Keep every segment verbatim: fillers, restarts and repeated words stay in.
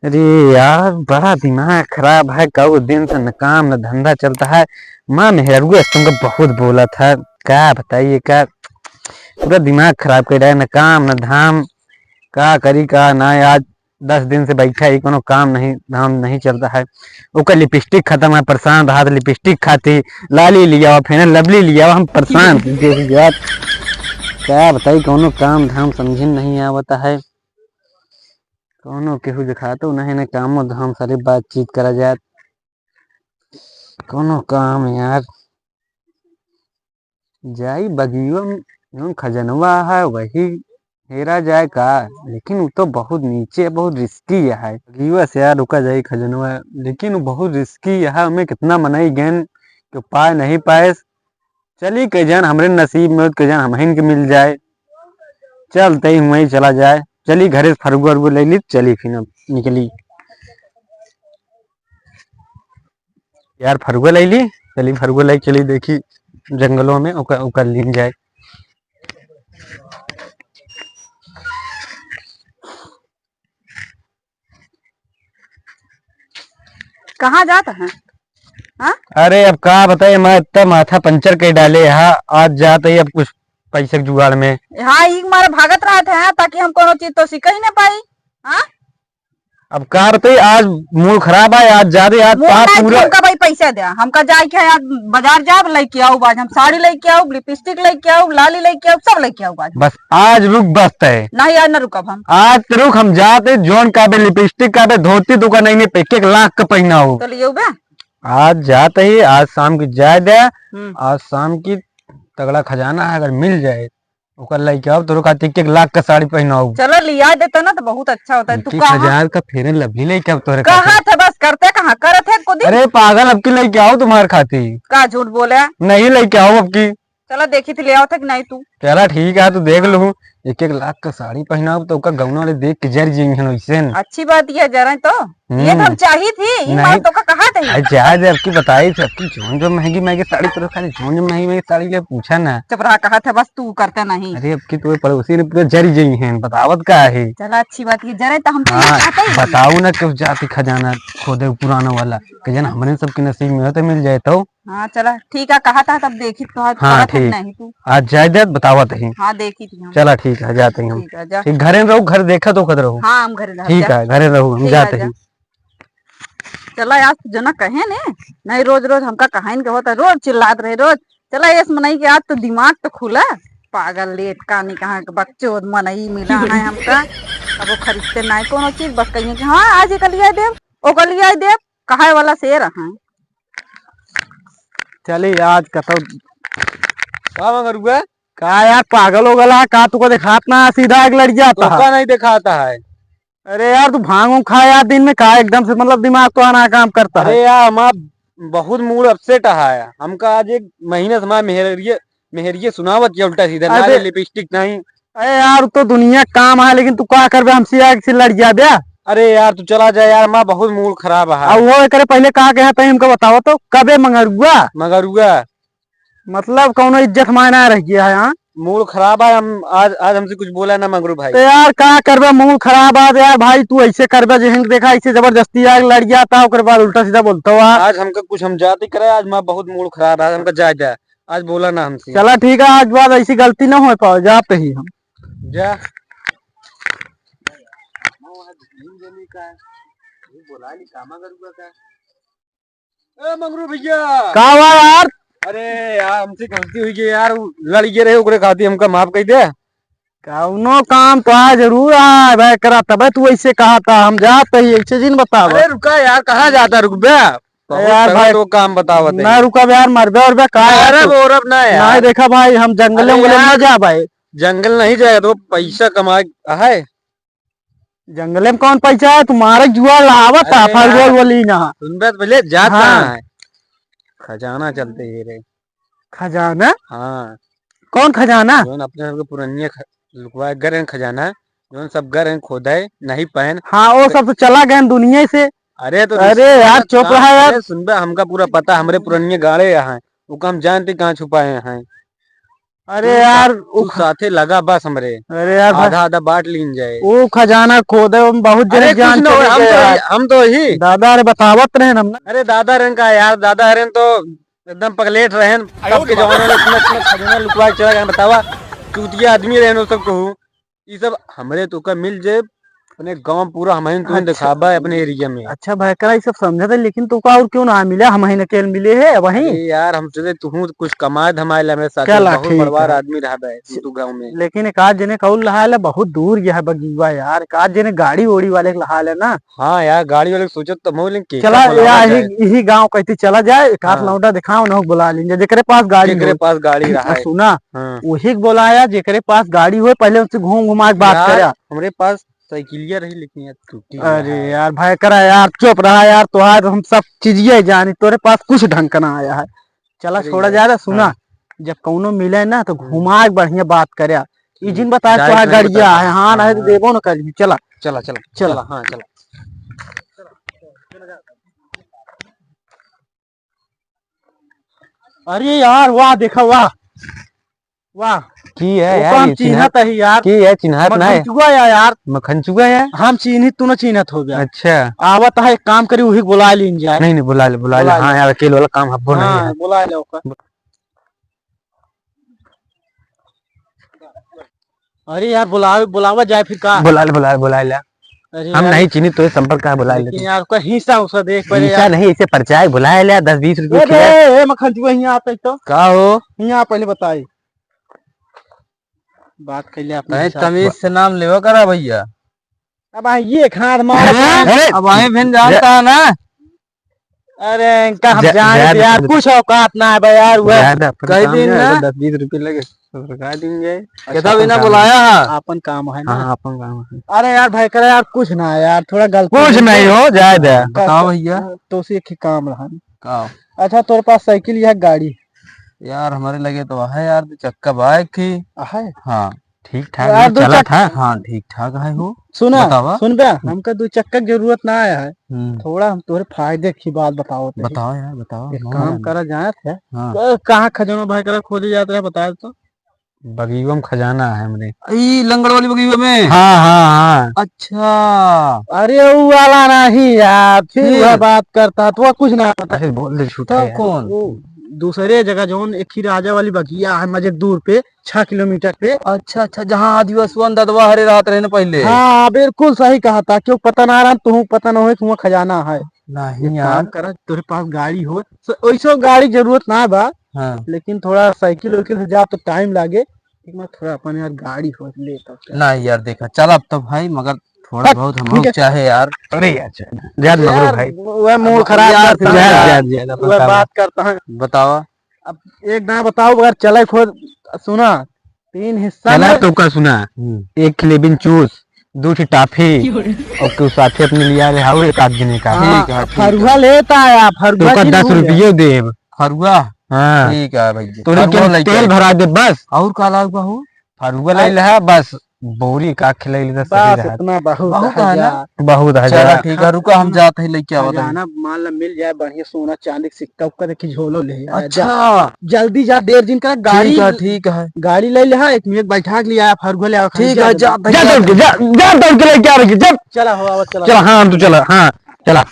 अरे यार, बड़ा दिमाग खराब है, कऊ दिन से न काम न धंधा चलता है। माँ मेहरारू ऐसे तुमको बहुत बोलत है, का बताइए का, पूरा दिमाग खराब कर रहा है, न काम न धाम, का करी का ना। आज दस दिन से बैठा ही, कोनो काम नहीं धाम नहीं चलता है। ओकर लिपस्टिक खत्म है, परेशान रहा तो लिपस्टिक खाती, लाली लिया, फेयर लवली लिया, हम परेशान हो गए यार। का बताई, कोनो काम धाम समझे नहीं आवता है। कौनो केहू देखातो नहीं, ने कामो धाम सारी बातचीत करा जात। कौनो काम यार, जाई बगियो में, जौन खजनवा है वही हेरा जाए का, लेकिन वो तो बहुत नीचे, बहुत रिस्की है। बगियो से यार रुका जाई खजनवा, लेकिन वो बहुत रिस्की है, हमें कितना मनई गैन के पाए नहीं पाए। चली, के जान हमरे नसीब में हो, के जान हमहिन के मिल जाए। चलते ही हुआं ही चला जाए। चली, घरे से फरुआ उरुआ ले ली, चली फिर अब निकली। यार, फरुआ ले ली, चली, फरुआ ले चली, देखी जंगलों में ओकर, ओकर लीन जाए। कहाँ जात है? हाँ? अरे, अब का बताई, मैं इतना माथा पंचर कर डाले हा, आज जात ही अब कुछ पैसे के जुगाड़ में। हाँ, ई मारे भागत रहत है, ताकि हम कोनो चीज तो सीख ही ना पाई। हाँ? अब का बताई, आज मूड खराब है, आज जात ही, आज मूड पाप नहीं, पूरा हमका भाई पैसा दे, हमका जाए के है, आज बाजार जाब, लेके आउब आज, हम साड़ी लेके आउब, लिपस्टिक लेके आउब, लाली लेके आउब, सब लेके आउब आज। बस आज रुक, बस तय। नहीं, आज ना रुकब हम। आज तो रुक, हम जात ही, जौन का बे लिपस्टिक का बे धोती दुकान नहीं, एक एक लाख का पहना हो। तो लियो बे। आज जात ही, आज शाम की जाए दे, हम्म। आज शाम की तगड़ा खजाना है, अगर मिल जाए, ओकर लइके आउब, तोरो खातिर एक एक लाख का साड़ी पहनाउब। चलो, लिया देता ना तो बहुत अच्छा होता है। तू एक एक कहाँ? हजार का फेयर लवली लइके आउब तोरे कहा खातिर। था बस करते कहाँ करत है खुद ही? अरे पागल, अब की लइके आउब तुम्हारे खातिर। का झूठ बोले? नहीं लइके आउब अब की। चला देखी थी, ले आवत है कि नहीं तू? चला ठीक है, तू देख लू, एक एक लाख का साड़ी पहनाउब तो ओका गौना वाले देख के जर जइहन वैसे न। अच्छी बात ये जरा तो, ये तो हम हम्म। चाही थी, ये नहीं। बात तो का कहा थी? अरे जा दे, अब की बताई थी, अब की जौन जो महंगी महंगी साड़ी तोरे खाली, जौन जो महंगी महंगी साड़ी ले पूछा ना। चुप रहा, कहा था बस तू करते नहीं। अरे अब की तोरे पड़ोसी ने पूरा जर जइहन, बतावत का है? चला अच्छी बात ये जरे तो हम तो ये हाँ, चाहते ही। बताऊ ना क्यों जाती खजाना खोदे पुराना वाला, कि जन हमरे सबके नसीब में हो तो मिल जाए तो। हाँ, चला, ठीक है, कहा था तब देखी तो आज हाँ, करत है ठीक। नहीं तू। आज जाए दे, बतावत ही। हाँ, देखी थी हम। चला, ठीक है, जाते ही हम। ठीक है, जा। ठीक, घरे रहू, घर देखा तो खुद रहू। हाँ, हम घरे रहब, ठीक जा। है, घरे रहू, हम ठीक है, जाते जा। ही। चला, आज तो जना कहे ने, नहीं रोज रोज हमका कहाइन के होता, रोज चिल्लात रहे, रोज। चला, एस मनई के आज तो दिमाग तो खुला, पागल लेट का नहीं कहाँ के बकचोद मनई मिला है हमका, अब वो खरीदते नहीं कोनो चीज, बस कहिए कि हाँ, आज एक लिया देब, ओकर लिया देब, कहाए वाला शेर है। चली आज कतौ। का मंगरुआ? का यार पागल हो गला? का तुको देखात ना, सीधा आग लड़ जाता है। तोका नहीं देखाता है। अरे यार तू भांग उंग खा यार दिन में, का एकदम से मतलब दिमाग तो आना काम करता है। अरे यार हमार बहुत मूड अपसेट है, हमका आज एक महीना से हमार मेहरिये, मेहरिये सुनावत या उल्टा सीधा, ना अरे रे लिपस्टिक नहीं। अरे यार, तो दुनिया काम है, लेकिन तू का करबे, हमसे आग से लड़ जाबे। अरे यार, तू चला जा यार, हमार बहुत मूड खराब है। अब वो एकरे पहले का कहे तई हमको बताओ तो, कबे मंगरुआ? मंगरुआ। मतलब कौनो इज्जत मायना रह गया है, हाँ? मूड खराब है, हम आज, आज हमसे कुछ बोला ना मंगरू भाई। तो यार का करबे, मूड खराब आज यार भाई, तू ऐसे करबे, जेहन देखा ऐसे जबरदस्ती आग लड़ जाता, ओकर बाद उल्टा सीधा बोलता हुआ। आज हमका कुछ हम जाति करे, आज हमार बहुत मूड खराब है, आज हमका जाए दे। आज बोला ना हमसे। चला ठीक है, आज बाद ऐसी गलती ना हो पावे, जाते ही हम। जा। ए मंगरू भैया। का हुआ यार? अरे यार, हमसे गलती हुई गई यार, उ लड़ गए रहे, ओकरे खातिर हमका माफ कर दे। कौनो काम तो आ जरूर आ, भाई करा, तबे तू ऐसे कहा था, हम जात ही ऐसे जिन बतावा। अरे रुका यार, कहाँ जाता, रुक बे। बहुत यार तगड़ा भाई, तो काम बतावत है। ना रुका बे यार, मरबे और बे का है अरे तू? गौरव ना यार। नहीं देखा भाई, हम जंगले अरे उंगले ना यार, जा भाई। जंगल नहीं जाए तो पैसा कमाए है। जंगले में कौन पैसा है? तुम्हारे जुआ लावत है, अरे फरुआ यार, बोली ना। सुन बे तो पहले जात हाँ। कहाँ है? खजाना चलते ही रे। खजाना? हाँ। कौन खजाना? जौन अपने सबके पुरनिया ख-, लुकवा गर हैं खजाना, जौन सब गर हैं खोदे, नहीं पाएन। हाँ, वो सब तो चला गए दुनिया से। अरे तो अरे रिश्ता यार, का चुप काम, रहा यार। अरे सुन बे, हमका पूरा पता, हमरे पुरनिया गाड़े यहाँ हैं, वो हम जानते कहाँ छुपाए हैं। अरे तू यार, सा-, उ तू ख-, साथे लगा बस हमरे। अरे यार भाई, आधा आधा बांट लीन जाए। उ खजाना खोदे में बहुत जने अरे कुछ जान न हो, चली हम गए तो यार। ही, हम तो ही। दादा, अरे बतावत रहे ना हम ना। अरे दादा रहन का यार, दादा रहन तो एकदम पगलेट रहन। तब के जमाना में इतना, इतना खजाना लुकवा के चला गया, बतावा। चूतिया आदमी रहन वो सब कहू। ई सब हमरे तोका मिल जाए, अपने गाँव पूरा हमहिन तुहिन अच्छा। दिखाबा अपने एरिया में। अच्छा भाई, करा ई सब समझत है, लेकिन तोका और क्यों ना मिले, हमहिन अकेल मिले है वहीं। अरे यार, हम सोचे तू कुछ कमाए धमाए ले हमरे साथ, चला, बहुत ठीक बड़वार है। आदमी रहबे तू, तू गाँव में। लेकिन एक आध जने कौल लहा ले, बहुत दूर यह बगीवा यार, एक आध जने गाड़ी ओड़ी वाले के लहा ले ना। हाँ यार, गाड़ी वाले के सोचत तो हम, लेकिन केका चला बोलावा यार, जाए? यही, यही गाँव कहती चला जाए, एक आध हाँ। लौंडा दिखाओ ना, बुला लेंगे जेकरे पास गाड़ी जेकरे हो। पास गाड़ी रहा है। सुना, हाँ। वही के बोलाया, जेकरे पास गाड़ी होए, पहले उनसे घूम घुमा के बात यार, करा। हमरे पास साइकिलिया रही, लेकिन यार टूटी हुआ अरे है। यार, भाई करा यार, चुप रहा यार, तोहार हम सब चीजिए जानी, तोरे पास कुछ ढंग का ना आया है। चला, अरे छोड़ा यार, जा रहा, सुना, हाँ। जब कौनो मिले ना, तो हम्म। घुमा के बढ़िया बात करे। ई हम्म। जिन बताए जाए तोहार तो नहीं गड़िया बताए। है, हाँ, हाँ, रहे तो हाँ। देबो न कर, चला। चला, चला, चला। चला, हाँ, चला। अरे यार, वाह, देखा, वाह, वाह। की है वो यार, काम ये चिन्हत चिन्हत है यार। की है, चिन्हत ना है। मखनचुआ या यार। मखनचुआ या? हम चिन्हित, तू ना चिन्हत हो गया। अच्छा। आवत है, एक काम करी, वही बुला लीन जाए। नहीं, नहीं, बुला ले, बुला ले। बुला हाँ ले। यार, अकेले वाला काम हब्बो नहीं हाँ, है। बुला ले ओकर। अरे यार, बुलावे, बुलावा जाए फिर का? बुला ले, बुला ले, बुला ले। अरे हम यार, नहीं चिन्हित, तो ये संपर्क का है, बुला लेकिन लेते। यार, ओकर हिस्सा उसा देख पहले हिस्सा यार। नहीं, इसे परिचय बुला ले, दस बीस रुपये ए, खिला। ए, ए, मखनचुआ, हियाँ आ पहले तो। का हो? हियाँ आ पहले बताई। बात कर ले अपने तय हिसाब से। तमीज से नाम लेवा करा भैया। अब आ, ये खाद मार। अरे, अब आए फिर जानता है ना। अरे, इनका हम जा-, जाने जाए दे यार, दे। कुछ औकात ना है बा यार, वह जाए दे, अपन कह काम दिन है, ना। बस दस बीस रुपये लगे, तो लगा देंगे। अच्छा, कितना बिना बुलाया है? अपन काम है ना। हाँ, अपन काम है। अरे यार, भाई करा यार, कुछ ना है यार, थोड़ा गलती कुछ हो नहीं गई। हो, जाए दे। का-, बताओ भैया। तो उसी एक ही काम रहा। का? अच्छा, तोरे पास साइकिल या गाड़ी? यार, हमारे लगे तो है यार, दो चक्का बाइक थी। है? हाँ। ठीक ठाक यार, है, दो चला चक- था। हाँ, ठीक ठाक है हो। सुना, बतावा। सुन बे, हम्म। हमका दो चक्का के जरूरत ना आया है। हम्म। थोड़ा हम तोरे फायदे की बात बताओ तो। बताओ यार, बताओ, एक मौका काम है। करा जात है। हाँ। क-, कहाँ खजनो भाई करा खोजे जात है, बता तो। बगीवा में खजाना है हमरे। ई लंगड़ वाली बगीवा में? हाँ, हाँ, हाँ। अच्छा। अरे, ऊ वाला नहीं यार, फिर फिर? वह बात करता, तो कुछ ना पता। अरे, बोल दे, छूटा तो है। कौन? वो दूसरे जगह जौन एक ही राजा वाली बगिया है, मजे दूर पे, छह किलोमीटर पे। अच्छा, अच्छा, जहाँ आदिवासियन ददवा हरे रहत रहे न पहिले। हाँ, बिल्कुल सही कहा था, क्यों पता ना रहा, तुहूँ पता ना होए कि वहाँ खजाना है। नहीं एक यार। काम करा, तोरे पास गाड़ी हो, स-, वैसो गाड़ी जरूरत ना बा, हाँ। लेकिन थोड़ा साइकिल वाइकिल से जा तो टाइम लागे, एक बार थोड़ा अपन यार गाड़ी हो ले तो क्या? नहीं यार, देखा, चल अब तो भाई, मगर थोड़ा हट, बहुत हम ठीक लोग है। चाहे यार। अरे यार, चल, जा मगरू यार, भाई। वह मूड अब खराब यार, करता जा, है। जा, जा, अपन वह काम बात करता है। बतावा। अब एक दाना बताओ, अगर चले खुद, सुना, तीन हिस्सा चला में। तो का सुना, हम्म। एक लेबिन चूस, दू ठी टाफी, और तू साथे अपने लिया ले हाउ एक आध जने का। हाँ, ठीक है, ठीक फरुआ है। लेता है आप, फरुआ तो का की दस भूल है। रुपये देब। फरुआ? हाँ। ठीक है भैया। तोरे फरुआ के लेके तेल आए। भरा दे बस। और का लाऊ बहू? फरुआ ले ले, बस बोरी का खिलाई ले, बस सही बस रहा। इतना बहुत बहुत है है ना? जा। बहुत है चला जा। ठीक है, रुका, हम जाते हैं, लेके आवत हैं। खजाना मान ला मिल जाए, बढ़िया सोना चांदी के सिक्का उक्का देखी, झोलो ले आया, जा। अच्छा। जल्दी जा, देर जिन कर, गाड़ी ठीक है, ठीक है। गाड़ी ले ले, हाँ, एक मिनट बैठा के ले आया, फरुआ ले आया, खाली ठीक जा है, जल्दी। जा, जा जा। दौड़ के, जा, जा दौड़ के लेके आ रही है, चल। चला हो, आवत चला। चला, हाँ, हम तो चला, हाँ, चला।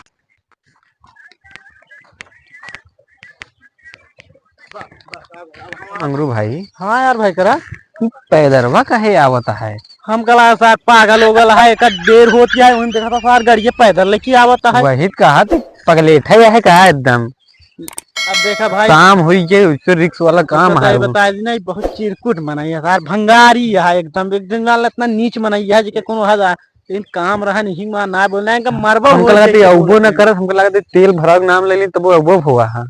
मंगरू भाई। हाँ यार भाई, करा। पैदरवा काहे आवत है? हम कला सार पागल हो गल है, एक देर होती है, उन देखा था सार गाड़ी पैदल लेके आवत है। वही कहा तो पगलेट है, यह कहा एकदम। अब देखा भाई, काम हुई के उससे रिक्स वाला काम बता-, है वो। बता दी नहीं, बहुत चिरकुट मनई है सार, भंगारी है एकदम, एक दिन वाला इतना नीच मनई है जेके कोनो हद है, लेकिन काम रहा नहीं, मां ना बोलना है, इनका मरबो हमको हुआ लगा देख थे के अउबो बोलते ना हैं। करत, हमको लगा थे तेल भरा के नाम ले ली तब वो अउबो हुआ है।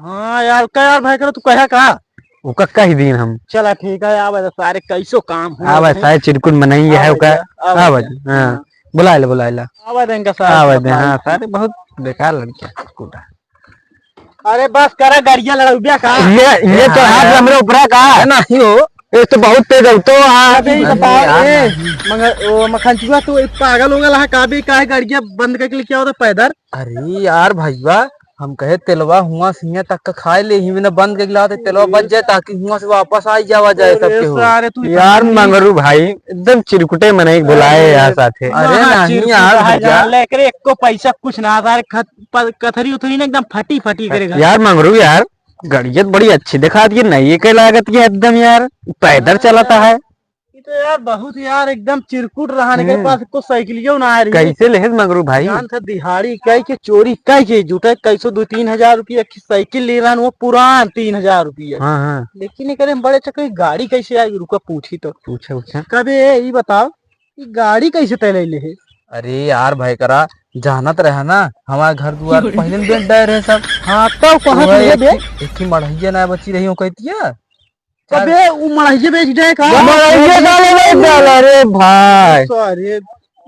हाँ यार, का यार भाई करो, तू कहा का? ओका कह दीन हम। चला ठीक है, आवे दे सारे, कैसो काम हो आवे रहे। सारे चिरकुट मनई है आवे ओका। दे, आवे आवे दे। दे, हाँ। हाँ। बुला ले, बुला ले। आवे दे इनका सारे आवे दे, बता हाँ, दे। सारे बहुत बेकार लड़कियां चिरकुट है। अरे बस करा, गाड़िया लड़ौबिया का? ये, ये तो हाथ यार। हमरे ऊपरा का है ना, ही हो। ये तो बहुत तेज है, तो आ। अबे, ये अरे बताओ, यार, ए, नहीं। मगर, ओ, मखनचुआ, तू एक पागल हो गया है, का भी, काहे गाड़िया बंद करके लेके आओ तो पैदल? अरे यार भैया, हम कहे तेलवा हुआ से हियां तक का खाए ले, ही में ना बंद करके लाते, तेलवा बच जाए, ताकि हुआ से वापस आ जावा जाए अरे सबके हो। सारे, तू यार इतना मंगरू भाई, एकदम चिरकुटे मनई बुलाए अरे, यार साथे। अरे हाँ, नहीं चिरकुट यार, है भैया। जान ले, एकरे एको पैसा कुछ ना, सारे खत-, प-, कथरी उथरी ना एकदम फटी फटी करे घर। यार मंगरू यार, गड़ियत बड़ी अच्छी दिखात ये, नई के लागत ये एकदम यार, पैदल चलता है। ये तो यार बहुत यार एकदम चिरकुट रहा, नहीं हम्म। पास को साइकिलियो ना आ रही है। कैसे लेहे मंगरू भाई? जान था दिहाड़ी कह के, चोरी कह के, जुटा कैसो दो तीन हजार रुपया की साइकिल ले रहा, वो पुरान तीन हजार रुपया। हाँ, हाँ। लेकिन एकरे में बड़े चक्कर गाड़ी कैसे आई, रुका पूछी तो। पूछे, पूछे। कबे ये बताओ, ये गाड़ी कैसे तय ले है? अरे यार भाई करा, जानत रहे ना, हमारे घर दुआर पहले में बेच डाले रहे सब। हाँ, तो कहाँ वो से ले एक, बे? एक ही मढ़ैया ना बची रही हो कहती है। अबे, उ मड़हिए बेच दे का? मड़हिए डाले, बेच डाला रे भाई। अरे,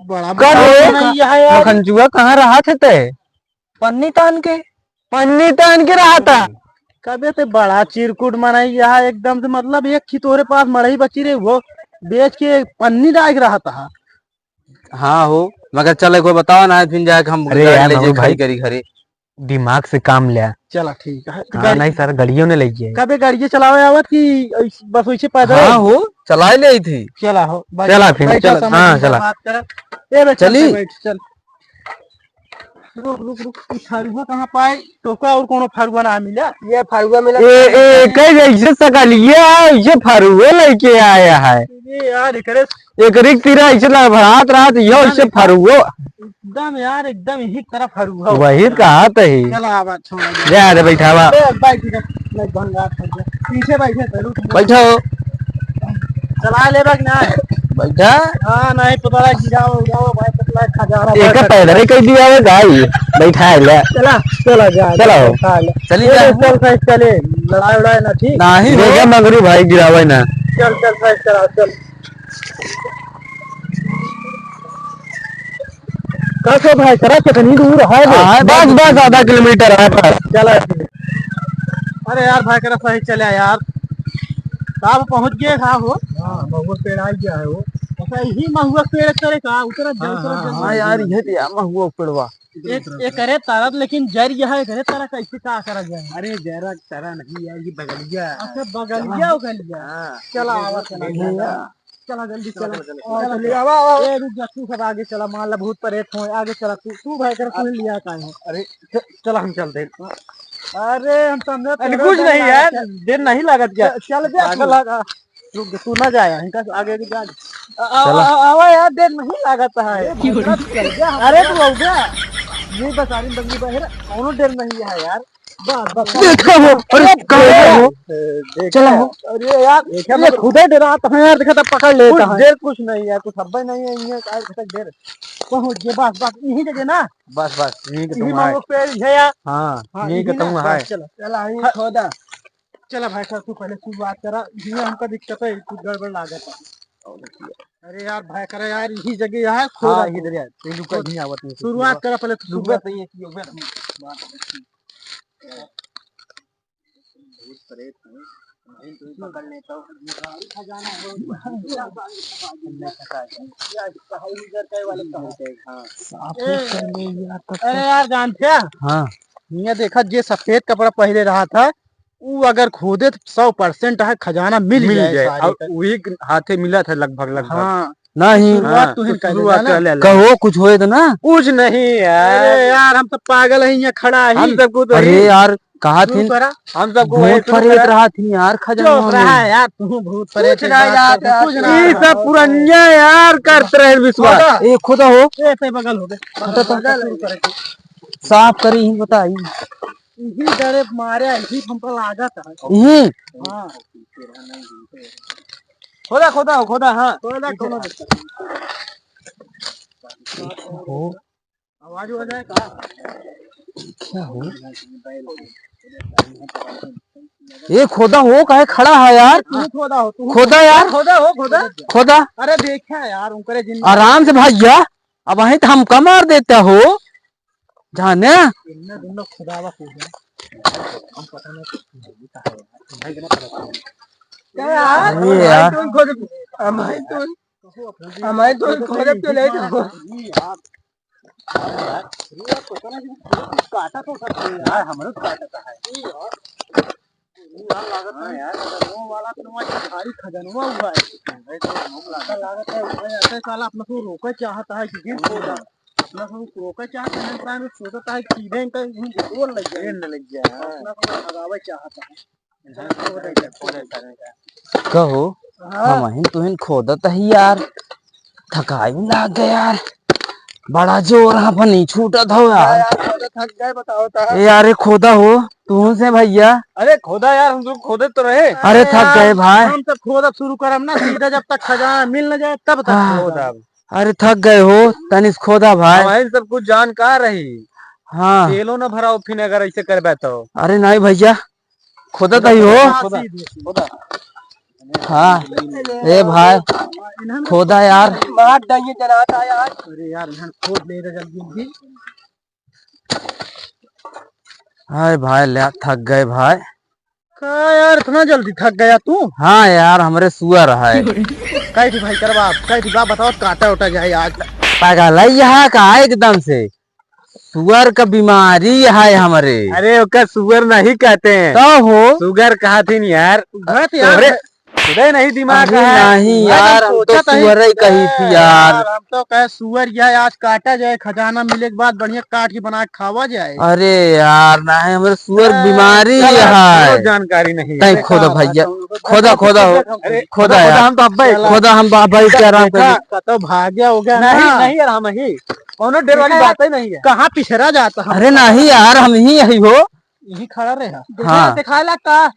बड़ा कर बड़ा रे। मड़हिया है यार। मखनचुआ कहाँ रहा थे ते? पन्नी तान के। पन्नी तान के रहा था। कबे ते बड़ा चिरकुट मनई यहाँ एकदम से, मतलब, एक ही तोरे पास मड़ही बची रहे, वो बेच के पन्नी डाल के रहा था। हाँ हो, मगर चल, एक बार बताओ ना, फिर जाके हम अरे गाड़ी यार, ले जाए, मगरू भाई, खड़ी करी घरे। दिमाग से काम ले। चला, ठीक है। तो हाँ, गाड़ी नहीं सर, गाड़ियों ने ले गए। कबे गाड़ियाँ चलावे आवत कि ऐस-, बस वैसे पैदल? हाँ हो, चलाए ले आई थी। चला हो, बैठ, चला फिर, बैठा, चला, समझ हाँ, में चला। बात करा। ए बे, चल, चली? चल, बैठ, चल। रुक, रुक, रुक, ई फरुआ कहाँ पाए? तोका और कोनो फरुआ ना मिला? ये फरुआ मिला। ए, ए, कई जैसे सकलिया है, ये फरुआ लेके आया है। अरे यार, एकरे एकरी तीरा ऐसे लड़भड़ात रहत, यो एकदम, ऐसे एकदम, फरुओ। एकदम यार, एकदम यही तरह फरुआ। वही कहा तो ही। चला, आवा, छोड़ दे। जा दे, बैठावा। ए, बैठ इधर। नहीं, भंगार कर दे। पीछे बैठे, चलो। बैठो। चला ले बग ना। बैठा। हाँ, नहीं, पता लगा, गिराओ, उड़ाओ, भाई, पता लगा, खजाना एक भर पैदल ही कह दिया है, गाई। बैठा है, ले। चला, चला, जा, चलो। बैठा ले। चली ए, जा। चल, चल, चले। लड़ाई, उड़ाई ना, ठीक? नहीं हो। देखा, मंगरू भाई, गिरावे ना। चल, चल, चल, चला, चल। का सो भाई, करा कितनी दूर है वो? हाँ, बस, बस, आधा किलोमीटर है बस। चला ठीक। अरे यार भाई, करा सही चला यार। साहब पहुँच गए था वो। हाँ, महुआ पेड़ आ गया है वो। अच्छा, यही महुआ पेड़ करे का? उतरा जा, हाँ, उतरा हाँ, जा। हाँ यार, ये तो यार महुआ पेड़वा। एक, एक करे तरत, लेकिन जर यह है, करे तरह कैसे का करा जाए? अरे जरा तरा नहीं यार, ये बगलिया। अच्छा, बगलिया उगलिया। हाँ। चला, आवा, चला, चला। चला, जल्दी चला, चला। चला, चला, चला। आवा, आवा, आवा। ए, रुक जा, तू सब आगे चला, मान ला भूत प्रेत हो, आगे चला, तू, तू भाई कर, तू लिया का है? अरे, च-, चला, हम चलते हैं। अरे, हम समझे अरे, तेरे कुछ डर नहीं यार, लागत है। देर नहीं लागत क्या? च-, चल बे पागल तू। लगा। रुक, तू ना जाया, इनका आगे, आगे जा। आ, आ, चला। आ, आवा यार, देर नहीं लागत है। अरे, तू हो गया। ये बस आदमी बंदी बा, हेरा, कौनो देर नहीं है यार। बस, बस। देखा हो, अरे, अरे, कहाँ हो? ए, देखा चला हो। हो। अरे यार, देखा ये मत। खुदे डरात है यार, देखा तब पकड़ लेता कुछ है। देर कुछ नहीं है, कुछ हब्बे नहीं है, ये आज तक देर। पहुँच गए, बस, बस, यहीं जगह ना। बस, बस, यहीं के यहीं तुम आए। मांगो पेड़ है यार। हाँ, हाँ, यहीं के यहीं तुम ना, आए। बस, चलो। चला, यहीं हाँ। खोदा। चला भाई साहब, तू पहले शुरुआत करा, ये हमका दिक्कत है, कुछ गड़बड़ लागत है। अरे यार भाई करा यार, यही जगह यहाँ खोदा हाँ, तू। इधर यार, ये लुका यहीं आवत है। शुरुआत करा पहले तू, लुका शुरुआत। सही है कि ये बात है। भूत प्रेत हैं, वहीं तो पकड़ लेता हूँ। हाँ। अरे यार, जान क्या? हाँ। ये देखा, जे सफेद कपड़ा पहले रहा था, उ अगर खोदे तो सौ परसेंट है, खजाना मिल मिल जाए जाए। सारे और का। वही हाथे मिला था लगभग, लगभग। हाँ। नहीं। शुरुआत हाँ, तू ही तो कर शुरुआत लेना। कर ले, ले। कहो, कुछ होए तो ना? कुछ नहीं यार। अरे यार, हम सब पागल हैं, यहाँ खड़ा है। हम सबको तो अरे ही यार, कहा शुरू थी? करा। हम सबको भूत वही शुरू प्रेत करा। रहा थी यार, खजाना चुप रहा में। यार, तू भूत प्रेत कुछ की ना बात यार, करते, यार, कुछ ना। ये सब पुरनिया यार करते रहे विश्वास। खोदा। ए, खोदा हो। ए, ते बगल हो गए। खोदा तो। बगल हो गए। साफ करी ही बताई। यही डरे मारे, यही हमको लागत है। यही? हाँ। खोदा, खोदा हो, खोदा, हाँ। खोदा, खोदा। हो। आवाज हो जाए का? क्या हो? ये खोदा हो, काहे खड़ा है यार? तू खोदा हो, तू खोदा यार। खोदा हो, खोदा। खोदा। अरे देखा यार, उनकरे जिन आराम से भैया, अब वहीं तो हमका मार देता हो। जाने? इनने दोनों खुदावा को है। हम पता नहीं कुछ नहीं था यार। भाई, इतना पता नहीं। क्या यार? अरे यार। हमारे तो खोद, हमारे तो, हमारे तो खोद तो ले जाओ। अरे यार, पता नहीं, काटा तो सब है यार, हमरो काटा तो है। यार, लागत है यार, खजनवा वाला तो वहाँ भारी खजनवा हुआ है। ऐसा लागत है, वो ऐसे साला अपना को रोका चाहता है कि गेंद को जा। अपना को रोका चाहता है, इंसान सोचता है कि सीधे इनका यहीं गोल लग जाए। गेंद लग जाए, हाँ। अपना को भगावे चाहता है। कहो, हाँ। हमहिन तुहिन खोदत ही यार, थकाई भी लाग गया यार, बड़ा जोर हाँ पर नहीं छूटत हो यार। यार, खोदा थक गए, बताओ तो। ए यार, ये खोदा हो, तू से भैया। अरे खोदा यार, हम लोग खोदे तो रहे। अरे थक गए भाई। हम सब खोदा शुरू करम ना, सीधा जब तक खजाना मिल न जाए तब तक हाँ। खोदा। अरे थक गए हो, तनिस खोदा भाई। हमारे सब कुछ जानकार रही। हाँ। तेलो न भराओ फिर अगर ऐसे करबे तो। अरे नहीं भैया, खोदत ही हो। खोदा, खोदा। हाँ, ए भाई, खोदा यार। मार डाइए जनाता यार। अरे यार, इन्हन खोद ले रहे जल्दी जल्दी। हाय भाई, ले थक गए भाई। का यार, इतना जल्दी थक गया तू? हाँ यार, हमरे सुअर है। कैठी भाई करवा, कैठी बा बताओ, काटा उटा जाए आज। पागल है यहाँ का एकदम से। सुअर का बीमारी है हमरे। अरे, ओका सुअर नहीं कहते हैं। तो हो? सुगर कहत ही यार। गलत यार। तोहरे, तोहरे नहीं दिमाग अरे है। नहीं भाई, हम यार, हम तो सोचत ही। सुअर ही कही थी यार। यार, हम तो कहे सुअर या आज काटा जाए, खजाना मिले के बाद बढ़िया काट के बना के खावा जाए। अरे यार, नहीं, हमरे सुअर अरे, बीमारी चलो, है। कोनो जानकारी नहीं है। तैं खोदा भैया, खोदा, खोदा हो, अरे, खोदा खोदा, यार। हम तो अब्बे चला। खोदा, हम अब्बे के आराम देखा, करी। कतो भाग्य हो गया नहीं, ना। नहीं यार, हम ही। कौनो डर वाली देखा, बात ही नहीं है। कहाँ पिछड़ा जाता हम? अरे नहीं यार, हम ही यही हो। यही खड़ा रहे। देखा, हाँ। दिखाए लगता।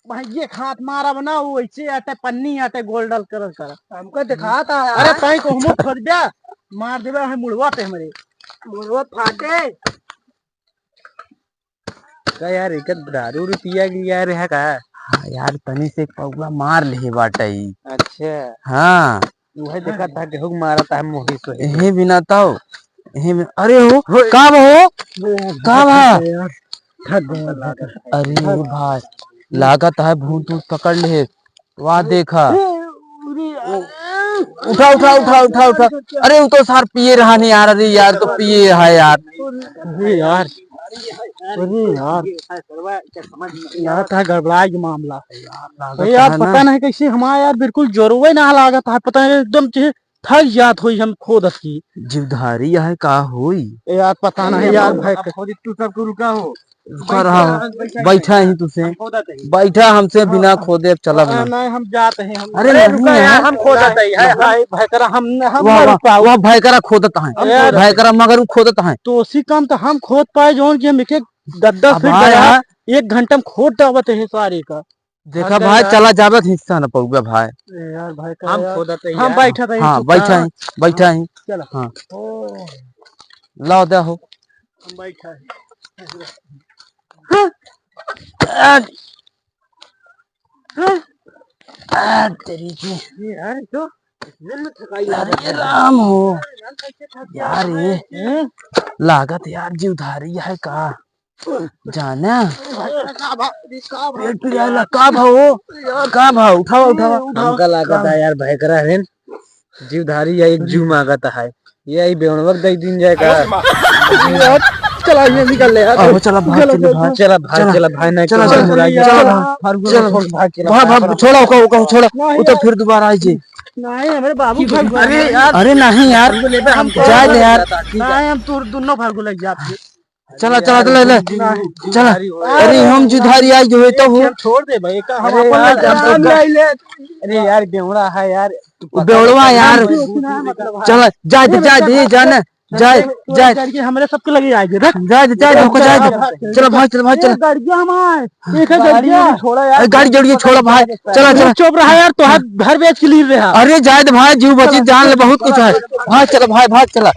भाई ये हाथ मारा बना, वो ऐसे आटे पन्नी आटे गोल डाल कर कर। हमको दिखाता है। अरे ताई को हम खोद दिया, मार देबे है मुड़वा पे हमरे। मुड़वा फाटे। का यार, एक दारू उरू पिया गया यार, है का? हाँ यार, तनी से एक पौवा मार ले बाटे ई। अच्छा। हाँ। वही देखा था, गेहूं मारा था, मोही सोही। यही बिना तो, यही बिना, अरे हो, होए। का बा हो? का बा? यार, थक गया, थक गया। अरे भाई, लागत है भूत ऊत पकड़ ले। वाह, देखा। अरे यार। उठा, उठा, उठा, उठा, उठा। अरे, वो तो सार पिए रहा नहीं यार। अरे यार, तो पिए रहा यार। अरे यार, अरे यार, यार, था गड़बड़ा गया मामला। अरे यार, पता नहीं कैसे हमारा यार बिल्कुल जोरवे ना लागत है, पता नहीं एकदम से थक जात होई हम खोदत की। जीवधारी है का होई? ए यार, पता नहीं यार, भाई। अब खोदी तू सबको रुका हो। रुका रहा हो। बैठा ही तुसे। हम खोदत ही। बैठा हमसे बिना खोदे अब चलब ना। नहीं, हम जाते हैं, हम। अरे अरे नहीं रुका यार, यार। हम खोदत ही। हाय, हाय, भयकरा, हम, हम वाह, ना वाह, रुक पाओ। वाह, भयकरा खोदत है। अरे यार। भयकरा मगर उ खोदत है। तो उसी काम तो हम खोद पाए, जौन कि हम एक एक दस दस अब फीट आया गहरा है। एक घंटा में खोद डावत है सारे का। देखा भाई, चला जावत हिस्सा न पउबे भाई। ए यार, भाई, का हम यार? खोदत ही हम यार। बैठा था, हाँ, चुप बैठा रहा। ही, बैठा ही। चला। हाँ। ओ। लाओ दे हो। हम बैठा ही। आ, आ, तेरी की। ये यार, तो इसमें में थकाई अरे लगा। राम हो। यार, ये हैं? लागत यार, जीवधारी है का? जाना। का भा-, का भा-, पेट पिराला, का भाव हो? का भाव? उठावा, उठावा। हमका लागत है यार, भयकरा है। जीवधारी या एक जीव मांगत है। ये आई बेवड़वक दे दिन जाए का। यार, चला, ये निकल ले यार। आहो, चला, भाग, चला, चला, भाग। चला, भाग, चला, भाग, नहीं, चला, चला, चला, चला, चला, भाग, भाग, चला, चला, भाग, भाग, भाग, चला, भाग, छोड़ा, ओका, ओका, छोड़ा। नहीं, वो तो हम फिर दोबारा आई जी। नहीं, हमारे बाबू अरे, भाग। अरे यार। अरे नहीं यार। हम लेबे, हम जाए दे यार। नहीं, हम तोर दोनों भाग लग जाते। चला, चला, चला, ले। चला। अरे, हम जुधारी आई जो है तो हो। हम छोड़ दे भाई, का हम अरे अपन यार, ले जाते हम हैं। तो अरे यार, बेवड़ा है यार। बेवड़वा यार। चला, जाए दे, जाए दे, जाना। जाए, जाए। गाड़ी के हमरे सबके लगे आए दे, रख। जाए दे, जाए दे, हमको जाए दे। चला भाई, चला भाई, चला। गाड़ी हम आए। एक है गाड़ी छोड़ा यार। अरे, गाड़ी जल्दी छोड़ा भाई। चला, चला। चुप रहा यार, तो हाथ घर बेच के ली रहा। अरे, जाए दे भाई, जीव बची, जान ले, बहुत कुछ है। भाई, चला भाई, भाई, चला।